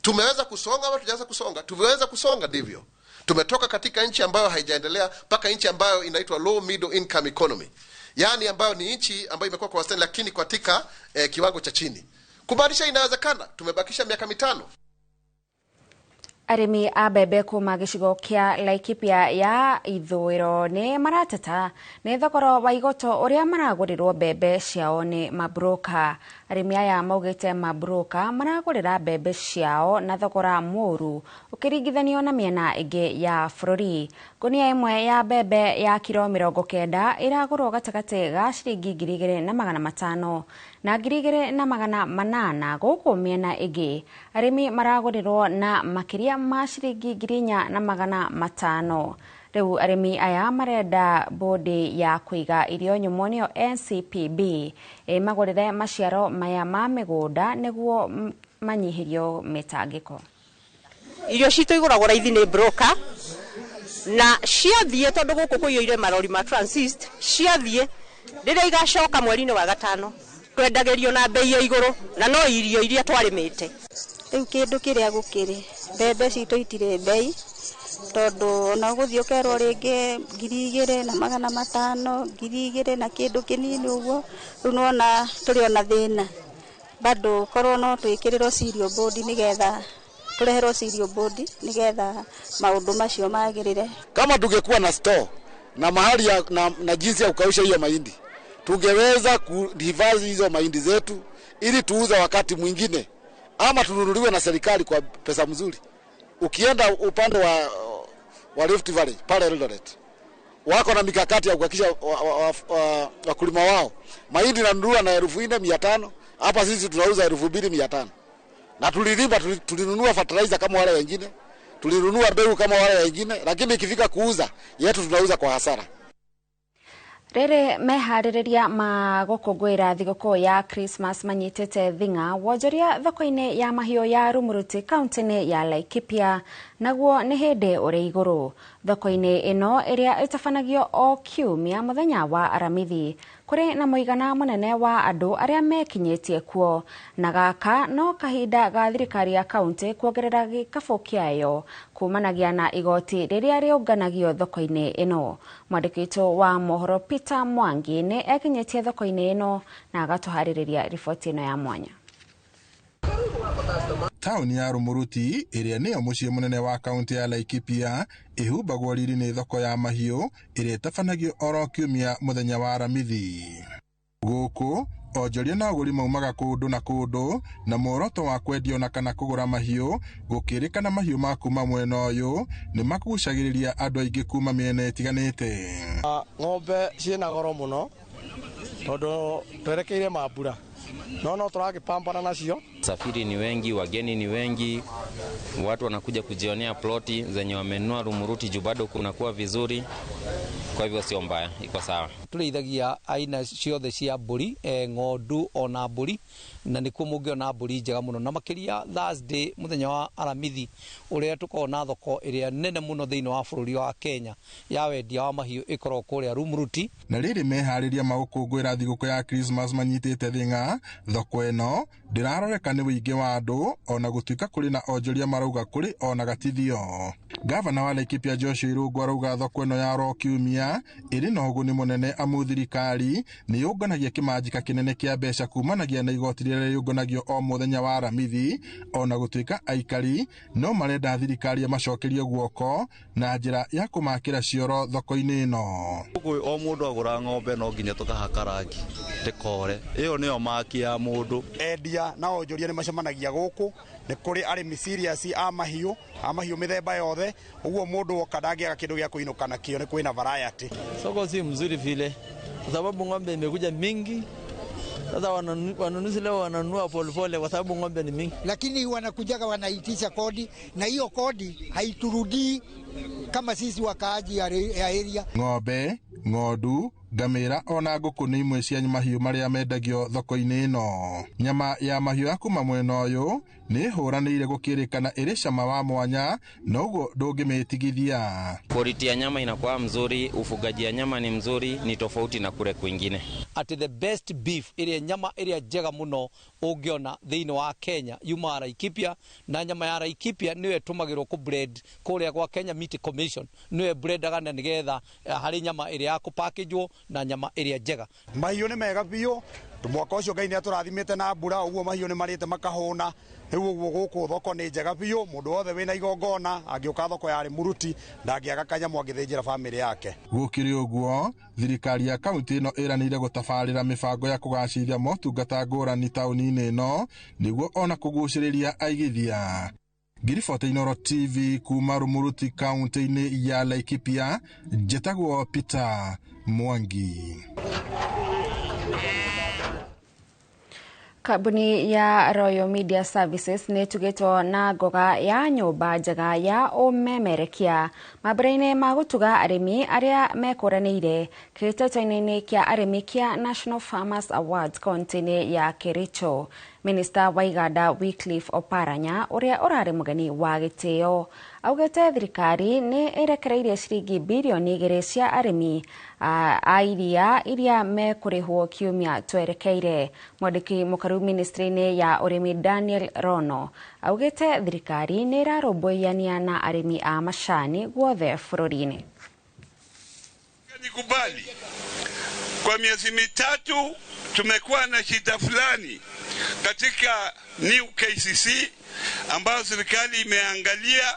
Tumeweza kusonga au hatujaweza kusonga? Tumeweza kusonga, ndivyo. Tumetoka katika nchi ambayo haijaendelea mpaka nchi ambayo inaitwa low middle income economy. Yaani ambayo ni nchi ambayo imekuwa kwa wastani lakini katika kiwango cha chini. Kumaanisha inawezekana. Tumebakisha miaka 5. Arĩmi a mbembe kuma gĩcigo kĩa Laikipia ya ithũĩro nĩ marateta nĩ thogora wa igoto ũrĩa maragũrĩrwo mbembe ciao nĩ mabroka. Arĩmi aya maugĩte mabroka maragũrĩra mbembe ciao na thogora mũru ũkĩringithanio na mĩena ĩngĩ ya bũrũri. Ngũnia ĩmwe ya mbembe ya kiro 90 ĩragũrwo gatagatĩ ga ciringi 2,500 na 2,800 gũkũ mĩena ĩngĩ arĩmi maragũrĩrwo na makĩria ma ciringi 4,500. Rĩu arĩmi aya marenda bodi ya kũiga irio nyũmũ nĩyo NCPB ĩmagũrĩre maciaro maya ma mĩgũnda nĩguo manyihĩrio mĩtangĩko. Irio citũ igũragwo raithi nĩ broker na ciathiĩ tondũ gũkũ kũiyũire marori ma transit, ciathiĩ rĩrĩa igacoka mweri-inĩ wa 5 twendagĩrio na bei ya igũrũ na no irio iria twarĩmĩte. Rĩu kĩndũ kĩrĩa gũkĩrĩ mbembe citũ itirĩ bei tondũ ona ũgũthiĩ ũkerwo rĩngĩ 2,500 2,000 na kĩndũ kĩnini ũguo, rĩu nĩwona tũrĩ ona thĩna. Bado korwo no twĩkĩrĩrwo cereal board nĩgetha Tũreherwo cereal board nĩgetha maũndũ macio magĩrĩre. Kama tungekuwa na store na mahali ya, na jinsi ya kukausha hiyo mahindi, tungeweza kuhifadhi hizo mahindi zetu ili tuuze wakati mwingine ama tununuliwe na serikali kwa pesa mzuri. Ukienda upande wa Rift Valley pale Eldoret, wako na mikakati ya kuhakikisha wakulima wao mahindi nanunuliwa na 4,500, hapa sisi tunauza 2,500. Na tulilima, tulinunua fertilizer kama wale wengine, tulinunua mbegu kama wale wengine, lakini ikifika kuuza yetu tunauza kwa hasara. Rĩrĩ meharĩrĩria ma gũkũngũĩra thigũkũ ya Christmas manyitĩte thing'a wonjoria thoko-inĩ ya mahiũ ya Rumuruti kaunti-inĩ ya Laikipia, naguo nĩ hĩndĩ ũrĩ igũrũ. Thoko-inĩ ĩno ĩrĩa ĩtabanagio o kiumia mũthenya wa Aramithi, kũrĩ na mũigana mũnene wa andũ arĩa mekinyĩtie kuo, na gaka no kahinda ga thirikari ya kaunti kuongerera gĩkabũ kĩayo kumanagia na igoti rĩrĩa rĩũnganagio thoko-inĩ ĩno. Mwandĩki witũ wa mohoro Peter Mwangi nĩ ekinyĩtie thoko-inĩ ĩno na agatũharĩrĩria riboti ĩno ya mwanya. Taũni ya Rumuruti ĩrĩa nĩyo mũciĩ mũnene wa kaunti ya Laikipia ĩhumbagwo riri nĩ thoko ya mahiũ ĩrĩa ĩtabanagio oro kiumia mũthenya wa Aramithi. Gũkũ onjoria na agũri maumaga kũndũ na kũndũ na muoroto wa kwendia ona kana kũgũra mahiũ, gũkĩrĩkana mahiũ ma kuma mwena ũyũ nĩ magucagĩrĩria andũ aingĩ kuma mĩena ĩtiganĩte. Ng'ombe ciĩna goro mũno tondũ twerekeire mambura no tũragĩpambana nacio. Safiri ni wengi, wageni ni wengi, watu wanakuja kujionea ploti zenye wamenunua Rumuruti juu bado kunakuwa vizuri, kwa hivyo sio mbaya, iko sawa. Tũrĩithagia aina ciothe cia mbũri, ng'ondu ona mbũri, na nĩkuo mũngĩona mbũri njega mũno, na makĩria Thursday mũthenya wa Aramithi ũrĩa tũkoragwo na thoko ĩrĩa nene mũno thĩinĩ wa bũrũri wa Kenya ya wendia wa mahiũ ĩkoragwo kũrĩa Rumuruti. Na rĩrĩ meharĩria ma gũkũngũĩra thigũkũ ya Christmas manyitĩte thing'a, thoko ĩno ndĩraroreka nĩ ũingĩ wa andũ ona gũtuĩka kũrĩ na onjoria marauga kũrĩ ona gatithio. Gavana wa Laikipia Joshua Irũngũ arauga thoko ĩno ya oro kiumia ĩrĩ na ũguni mũnene amu thirikari nĩ yũnganagia kĩmanjĩka kĩnene kĩa mbeca kumanagia na igoti rĩrĩa rĩũnganagio o mũthenya wa Aramithi, ona gũtuĩka aikari no marenda thirikari ĩmacokerie guoko na njĩra ya kũmakĩra cioro thoko-inĩ ĩno. O mũndũ agũra ng'ombe no nginya tũkahaka rangi ndĩkore, ĩyo nĩyo maki ya mũndũ. Endia na onjoria nĩ macemanagia gũkũ, nĩ kũrĩ arĩmi serious a mahiũ mĩthemba yothe, ũguo mũndũ woka ndangĩaga kĩndũ gĩa kũinũka nakĩo, nĩ kwĩna variety. Soko si mzuri vile kwa sababu ng'ombe imekuja mingi. Sasa wanunuzi leo wananunua polepole kwa sababu ng'ombe ni mingi. Lakini wanakujaga wanaitisha kodi, na hiyo kodi haiturudii kama sisi wakaaji ya area. Ng'ombe, ng'ondu, ngamĩra ona ngũkũ nĩ imwe cia mahiũ marĩa mendagio thoko-inĩ ĩno. Nyama ya mahiũ ya kuma mwena ũyũ nĩ ĩhũranĩire gũkĩrĩkana ĩrĩ cama wa mwanya na ũguo ndũngĩmĩtigithia. Quality ya nyama inakuwa mzuri, ufugaji ya nyama ni mzuri, ni tofauti na kule kwingine. At the best beef ĩrĩa nyama ĩrĩa njega mũno ũngĩona thĩinĩ wa Kenya yumaga Laikipia, na nyama ya Laikipia nĩyo ĩtũmagĩrwo kũ blend kũrĩa gwa Kenya Meat Commission, nĩyo ĩblendaga na nĩgetha harĩ nyama ĩrĩa ya kũpackagwo na nyama ĩrĩa njega. Mahiũ nĩ mega biũ, mwaka ũcio Ngai nĩ atũrathimĩte na mbura, ũguo mahiũ nĩ marĩte makahũna, rĩu ũguo gũkũ thoko nĩ njega biũ, mũndũ wothe wĩna igongona angĩũka thoko ya Rumuruti ndangĩaga kanyamũ angĩthĩnjĩra bamĩrĩ yake. Gũkĩrĩ ũguo, thirikari ya kaunti ĩno ĩranĩire gũtabarĩra mĩbango ya kũgacĩrithia motungata ngũrani taũni-inĩ ĩno nĩguo ona kũgucĩrĩria aigithia. Ngiribota Inooro TV kuma Rumuruti kaunti-inĩ ya Laikipia, njĩtagwo Peter Mwangi. Kambuni ya Royal Media Services nĩ ĩtugĩtwo na ngoga ya nyũmba njega ya ũmemerekia mambũra-inĩ ma gũtuga arĩmi arĩa mekũranĩire kĩhĩtahĩtano-inĩ kĩa arĩmi kĩa National Farmers Awards kaunti-inĩ ya Kericho. Minista wa iganda Wycliffe Oparanya ũrĩa ũrarĩ mũgeni wa gĩtĩo augĩte thirikari nĩ ĩrekereirie ciringi birioni 2 cia arĩmi a iria iria mekũrĩhwo kiumia twerekeire. Mwandĩki mũkaru ministry-inĩ ya ũrĩmi Daniel Rono augĩte thirikari nĩ ĩrarũmbũyania na arĩmi a macani guothe bũrũri-inĩ. Nikubali kwa miezi mitatu tumekuwa na shida fulani katika New KCC ambayo serikali imeangalia,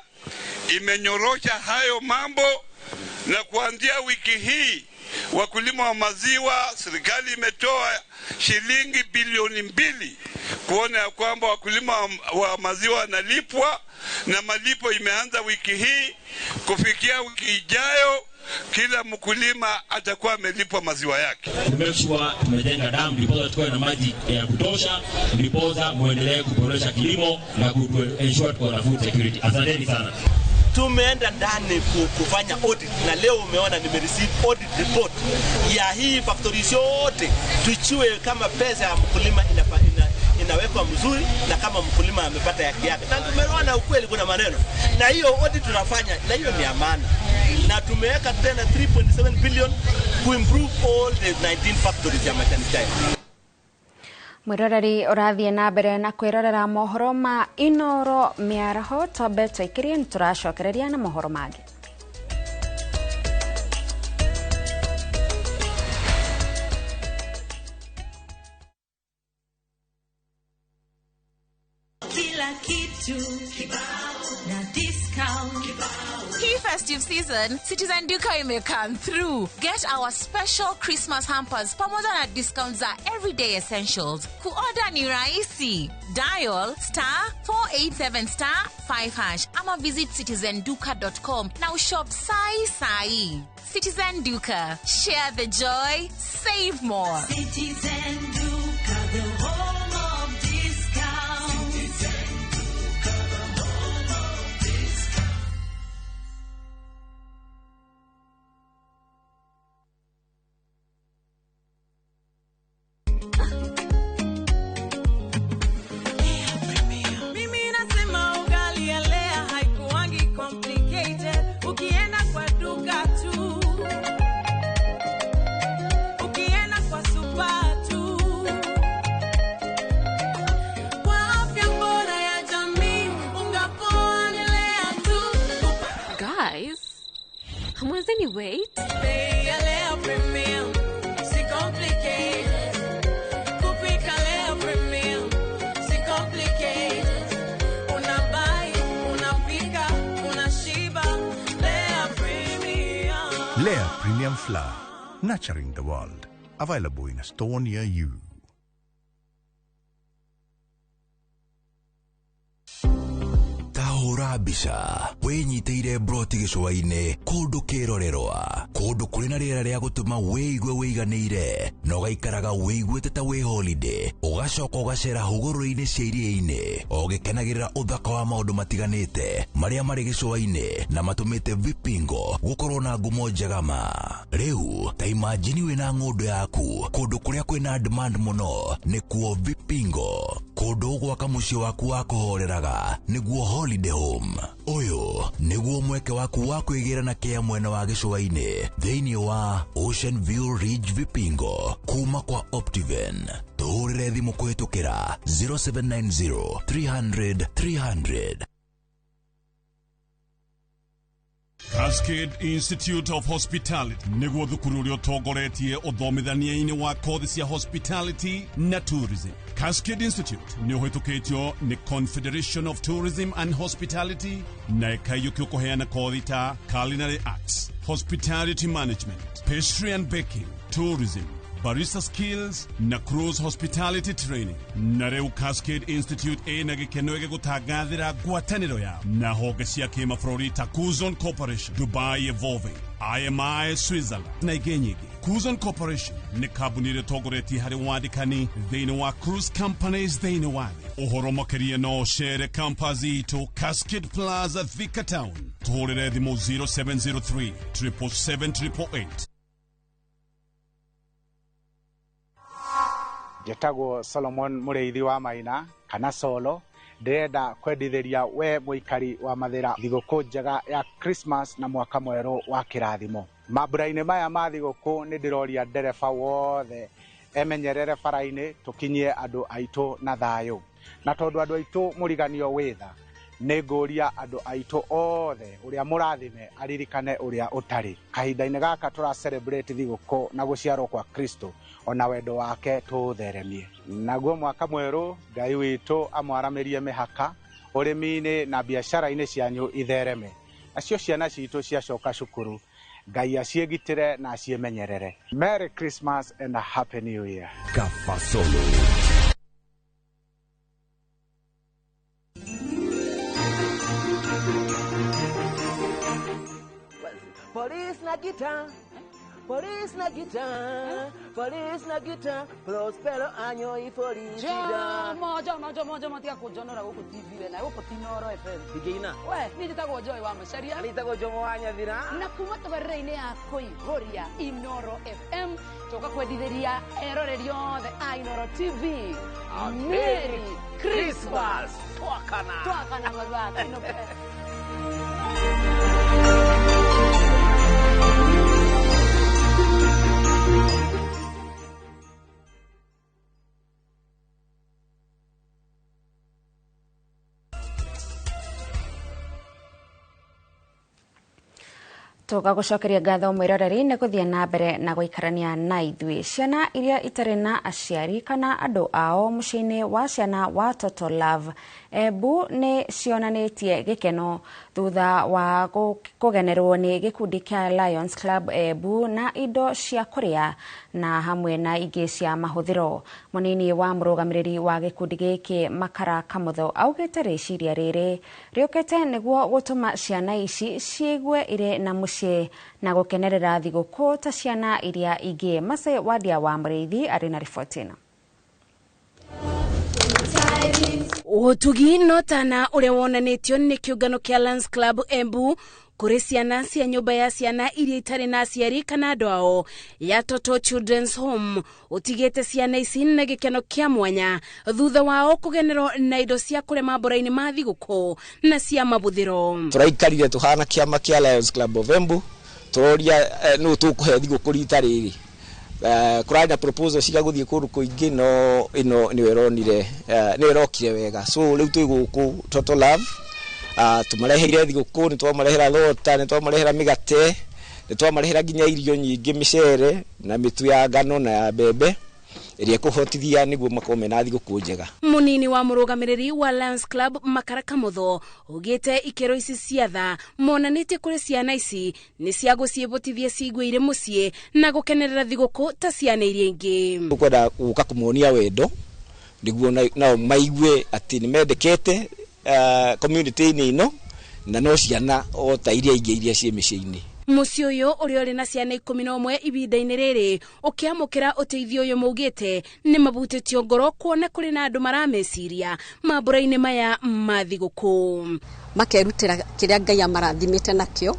imenyorosha hayo mambo, na kuanzia wiki hii wakulima wa maziwa, serikali imetoa shilingi bilioni 2 kuona ya kwamba wakulima wa maziwa wanalipwa, na malipo imeanza wiki hii. Kufikia wiki ijayo, kila mkulima atakuwa amelipwa maziwa yake. To make sure tumejenga damu ndiposa tukawe na maji ya kutosha, ndiposa muendelee kuboresha kilimo na ku ensure tuko na food security. Asanteni sana. Tumeenda ndani kufanya audit na leo umeona nimereceive audit report ya hii factories yote, tujue kama pesa ya mkulima inawekwa mzuri na kama mkulima amepata haki yake. Na tumeona ukweli kuna maneno, na hiyo audit tunafanya, na hiyo ni amana, na tumeweka tena 3.7 billion ku improve all the 19 factories ya majani chai. Mwiroreri ũrathiĩ na mbere na kwĩrorera mohoro ma Inoro mĩaraho, twambe tũikĩrie nĩ tũracokereria na mohoro mangĩ. Kila kitu na discount. Hii festive season, Citizen Duka ime come through. Get our special Christmas hampers pamoja na discounts za everyday essentials. Kuorder ni rahisi. Dial *487*5# ama visit citizenduka.com na ushop sai sai. Citizen Duka, share the joy, save more. Citizen Duka, the home of discount. Citizen Duka, the home of discount. Mimi nasema ugali ya Lea haikuangi complicated. Ukienda kwa duka tu, ukienda kwa super tu, kwa afya bora ya jamii, unga poa ni Lea tu. Guys, hamwezeni wait? Bei ya Lea Premium, si complicated. Kupika Lea Premium, si complicated. Unabuy, unapika, unashiba. Lea Premium. Lea Premium Flour, nurturing the world. Available in a store near you. Tahũra mbica wĩnyitĩire broti gĩcũa-inĩ kũndũ kĩrorerwa, kũndũ kũrĩ na rĩera rĩa gũtũma wĩigue wĩiganĩire na ũgaikaraga wĩiguĩte ta wĩ holiday, ũgacoka ũgacera hũgũrũrũ-inĩ cia iria-inĩ ũgĩkenagĩrĩra ũthaka wa maũndũ matiganĩte marĩa marĩ gĩcũa-inĩ na matũmĩte Vipingo gũkorwo na ngumo njega ma. Rĩu ta imagine wĩna ng'ũndũ yaku kũndũ kũrĩa kwĩna demand mũno nĩkuo Vipingo, kũndũ ũgwaka mũciĩ waku wa kũhoreraga nĩguo holiday home. Ũyũ nĩguo mweke waku wa kwĩgĩra na kĩa mwena wa gĩcũa-inĩ thĩinĩ wa Ocean View Ridge Vipingo kuma kwa Optiven. Tũhũrĩre thimũ kũhĩtũkĩra 0790 300 300. Cascade Institute of Hospitality nĩguo thukuru ũrĩa ũtongoretie ũthomithania-inĩ wa kothi cia hospitality na tourism. Cascade Institute nĩ ũhĩtũkĩtio nĩ Confederation of Tourism and Hospitality na ĩkaiyũkio kũheana kothi ta culinary arts, hospitality management, pastry and baking, tourism, barista skills na cruise hospitality training. Na rĩu Cascade Institute ĩna gĩkeno gĩgũtangathĩra ngwatanĩro yao na honge cia kĩmabũrũri ta Kuzon Corporation, Dubai Evolving, IMI Switzerland na ingĩ nyingĩ. Kuzon Corporation nĩ kambuni ĩrĩa ĩtongoretie harĩ wandĩkani thĩinĩ wa cruise companies thĩinĩ wa thĩ. Ũhoro makĩria no ũcere campus itũ Cascade Plaza, Thika Town. Tũhũrĩre thimũ 0703 777 888. Njĩtagwo Solomon Mũrĩithi wa Maina kana Solo. Ndĩrenda kwendithĩria we mũikari wa Mathĩra thigũkũ njega ya Christmas na mwaka mwerũ wa kĩrathimo. Mambura-inĩ maya ma thigũkũ nĩ ndĩroria ndereba wothe emenyerere bara-inĩ tũkinyie andũ aitũ na thayũ. Na tondũ andũ aitũ mũriganio wĩ tha, nĩ ngũria andũ aitũ othe ũrĩa mũrathime aririkane ũrĩa ũtarĩ. Kahinda-inĩ gaka tũra celebrate thigũkũ na gũciarwo kwa Kristo, ona wendo wake tũũtheremie. Naguo mwaka mwerũ Ngai witũ amwaramĩrie mĩhaka Ũrĩmi-inĩ na biacara-inĩ cianyu ithereme. Nacio ciana citũ ciacoka cukuru, Ngai aciĩgitĩre na aciĩmenyerere. Merry Christmas and a Happy New Year. Kafasolo. Police na guitar, police na guitar, police na guitar, Prospero año y felicidad. Jomo, Jomo, Jomo, Jomo, tiga kũnjonora gũkũ TV we na gũkũ ti Inooro FM. Ingĩina. We, niĩ njĩtagwo Joy wa Macharia. Niĩ njĩtagwo Jomo wa Nyathira. Na kuma tabarĩra-inĩ ya kũihũria Inooro FM tũka kwendithĩria eroreri othe a Inooro TV. Merry Christmas. Twakana. Twakana mathaa. Inooro. Tũgagũcokeria ngatho mwĩroreri nĩ gũthiĩ na mbere na gũikarania na ithuĩ. Ciana iria itarĩ na aciari kana andũ ao mũciĩ-inĩ wa ciana wa Total Love Embu nĩ cionanĩtie gĩkeno thutha wa kũgenerwo nĩ gĩkundi kĩa Lions Club Embu na indo cia kũrĩa na hamwe na ingĩ cia mahũthĩro. Mũnini wa mũrũgamĩrĩri wa gĩkundi gĩkĩ Makara Kamutho augĩte rĩciria rĩrĩ rĩũkĩte nĩguo gũtũma ciana ici ciigue irĩ na mũciĩ na gũkenerera thigũkũ ta ciana iria ingĩ. Mace Wadia wa Mũrĩithi arĩ na riboti ĩno. Ũtugi no tana ũrĩa wonanĩtio nĩ kĩũngano kĩa Lions Club Embu kũrĩ ciana cia nyũmba ya ciana iria itarĩ na aciari kana andũ ao ya Toto Children's Home ũtigĩte ciana ici na gĩkeno kĩa mwanya thutha wao kũgenerwo na indo cia kũrĩa mambũra-inĩ ma thigũkũ na cia mabuthĩro. Tũraikarire tũhana kĩama kĩa Lions Club of Embu tũroria nũ tũkũhe thigũkũ rita rĩrĩ. Kũrarĩ na proposal cia gũthiĩ kũndũ kũingĩ no ĩno nĩyo ĩronire nĩyo ĩrokire wega, so rĩu twĩ gũkũ Total Love. Tũmareheire thigũkũ, nĩ twamarehera thota, nĩ twamarehera mĩgate, nĩ twamarehera nginya irio nyingĩ, mĩcere na mĩtu ya ngano na ya mbembe ĩrĩa ĩkũhotithia nĩguo makorwo mena thigũkũ njega. Mũnini wa mũrũgamĩrĩri wa Lions Club Makara Kamutho augĩte ikĩro ici cia tha monanĩtie kũrĩ ciana ici nĩ cia gũciĩbũtithia ciigue irĩ mũciĩ na gũkenerera thigũkũ ta ciana iria ingĩ. Tũkwenda gũka kũmonia wendo nĩguo nao maigue atĩ nĩ mendekete community-inĩ ĩno na no ciana o ta iria ingĩ iria ciĩ mĩciĩ-inĩ. Mũciĩ ũyũ ũrĩa ũrĩ na ciana 11 ihinda-inĩ rĩrĩ ũkĩamũkĩra ũteithio ũyũ maugĩte nĩ mabutĩtio ngoro kuona kũrĩ na andũ marameciria mambũra-inĩ maya ma thigũkũ. Makerutĩra kĩrĩa Ngai amarathimĩte nakĩo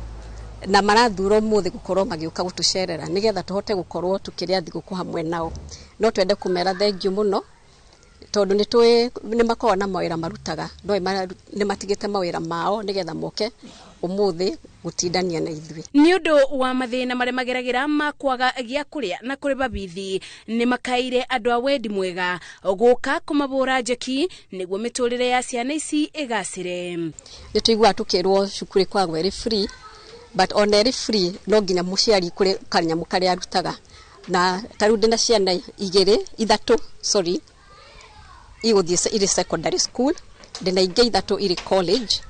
na marathura ũmũthĩ gũkorwo magĩũka gũtũcerera nĩgetha tũhote gũkorwo tũkĩrĩa thigũkũ hamwe nao. No twende kũmera thengiũ mũno tondũ nĩ tũĩ nĩ makoragwo na mawĩra marutaga, no nĩ matigĩte mawĩra mao nĩgetha moke ũmũthĩ gũtindania na ithuĩ. Nĩ ũndũ wa mathĩna marĩa mageragĩra ma kwaga gĩa kũrĩa na kũrĩba bithi nĩ makaire andũ a wendi mwega gũka kũmabũra njeki nĩguo mĩtũrĩre ya ciana ici ĩgacĩre. Nĩ tũiguaga tũkĩrwo cukuru ĩkoragwo ĩrĩ free, but ona ĩrĩ free no nginya mũciari kũrĩ kanyamũ karĩa arutaga, na ta rĩu ndĩna ciana igĩrĩ ithatũ sorry igũthiĩ irĩ secondary school, ndĩna ingĩ ithatũ irĩ college.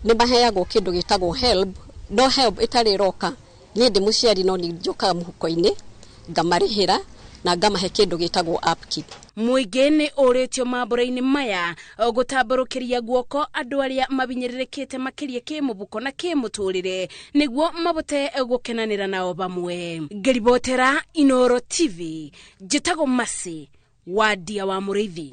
Nĩ maheagwo kĩndũ gĩtagwo HELB, no HELB ĩtarĩ ĩroka niĩ ndĩ mũciari no nĩ njũkaga mũhuko-inĩ ngamarĩhĩra na ngamahe kĩndũ gĩtagwo upkeep. Mũingĩ nĩ ũrĩtio mambũra-inĩ maya gũtambũrũkĩria guoko andũ arĩa mabinyĩrĩrĩkĩte makĩria kĩmũbuko na kĩmũtũrĩre nĩguo mabote gũkenanĩra nao bamwe. Ngĩribotera Inooro TV njĩtagwo Mercy Wadia wa Mũrĩithi.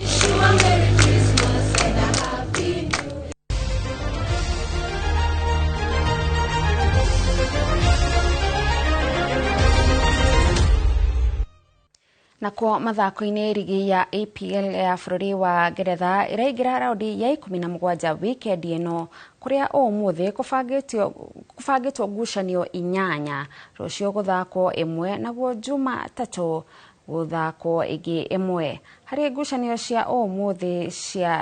Nakuo mathako-inĩ rigi ya EPL ya bũrũri wa Ngeretha ĩraingĩra raundi ya 17 wikendi ĩno kũrĩa ũmũthĩ kũbangĩtwo ngucanio 8, rũciũ gũthakwo 1 naguo Jumatatũ Gũthakwo ĩngĩ ĩmwe harĩ ngucanio cia ũmũthĩ cia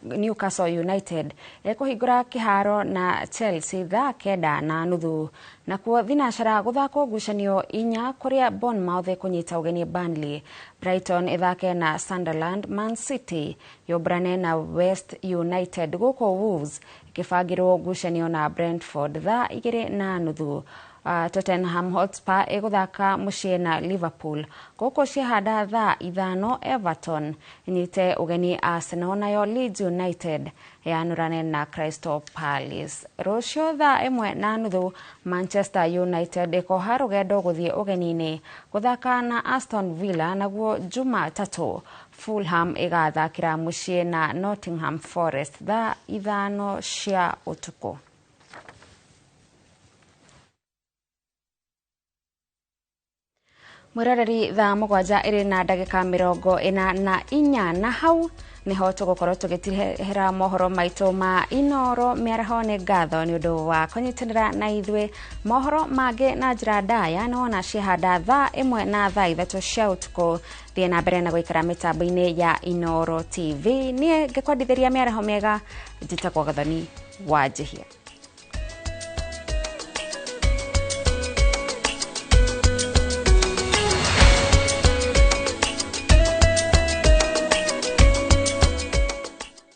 Newcastle United ĩkũhingũra kĩharo na Chelsea thaa 9:30. Nakuo thinacara gũthakwo ngucanio 4 kũrĩa Bournemouth ĩkũnyita ũgeni Burnley, Brighton ĩthake na Sunderland, Man City yũmbũrane na West United, gũkũ Wolves ĩkĩbangĩrwo ngucanio na Brentford thaa 2:30. Tottenham Hotspur ĩgũthaka mũciĩ na Liverpool, gũkũ ciahanda thaa 5 Everton ĩnyite ũgeni Arsenal, nayo Leeds United yanũrane na Crystal Palace. Rũciũ thaa 1:30 Manchester United ĩkoha rũgendo gũthiĩ ũgeni-inĩ gũthaka na Aston Villa, naguo Jumatatũ Fulham ĩgathakĩra mũciĩ na Nottingham Forest thaa 5 cia ũtukũ. Mwĩroreri, thaa 7 ĩrĩ na ndagĩka 44, na hau niho tũgũkorwo tũgĩtirehera mohoro maitũ ma Inoro mĩaraho. Nĩ ngatho nĩ ũndũ wa kũnyitanĩra na ithuĩ. Mohoro mangĩ na njĩra ndaya nĩ wona ciahanda thaa 1 na thaa 3 cia ũtukũ. Thiĩ na mbere na gũikara mĩtambo-inĩ ya Inoro TV. Niĩ ngĩkwendithĩria mĩaraho mĩega, njĩtagwo Gathoni wa Njihia.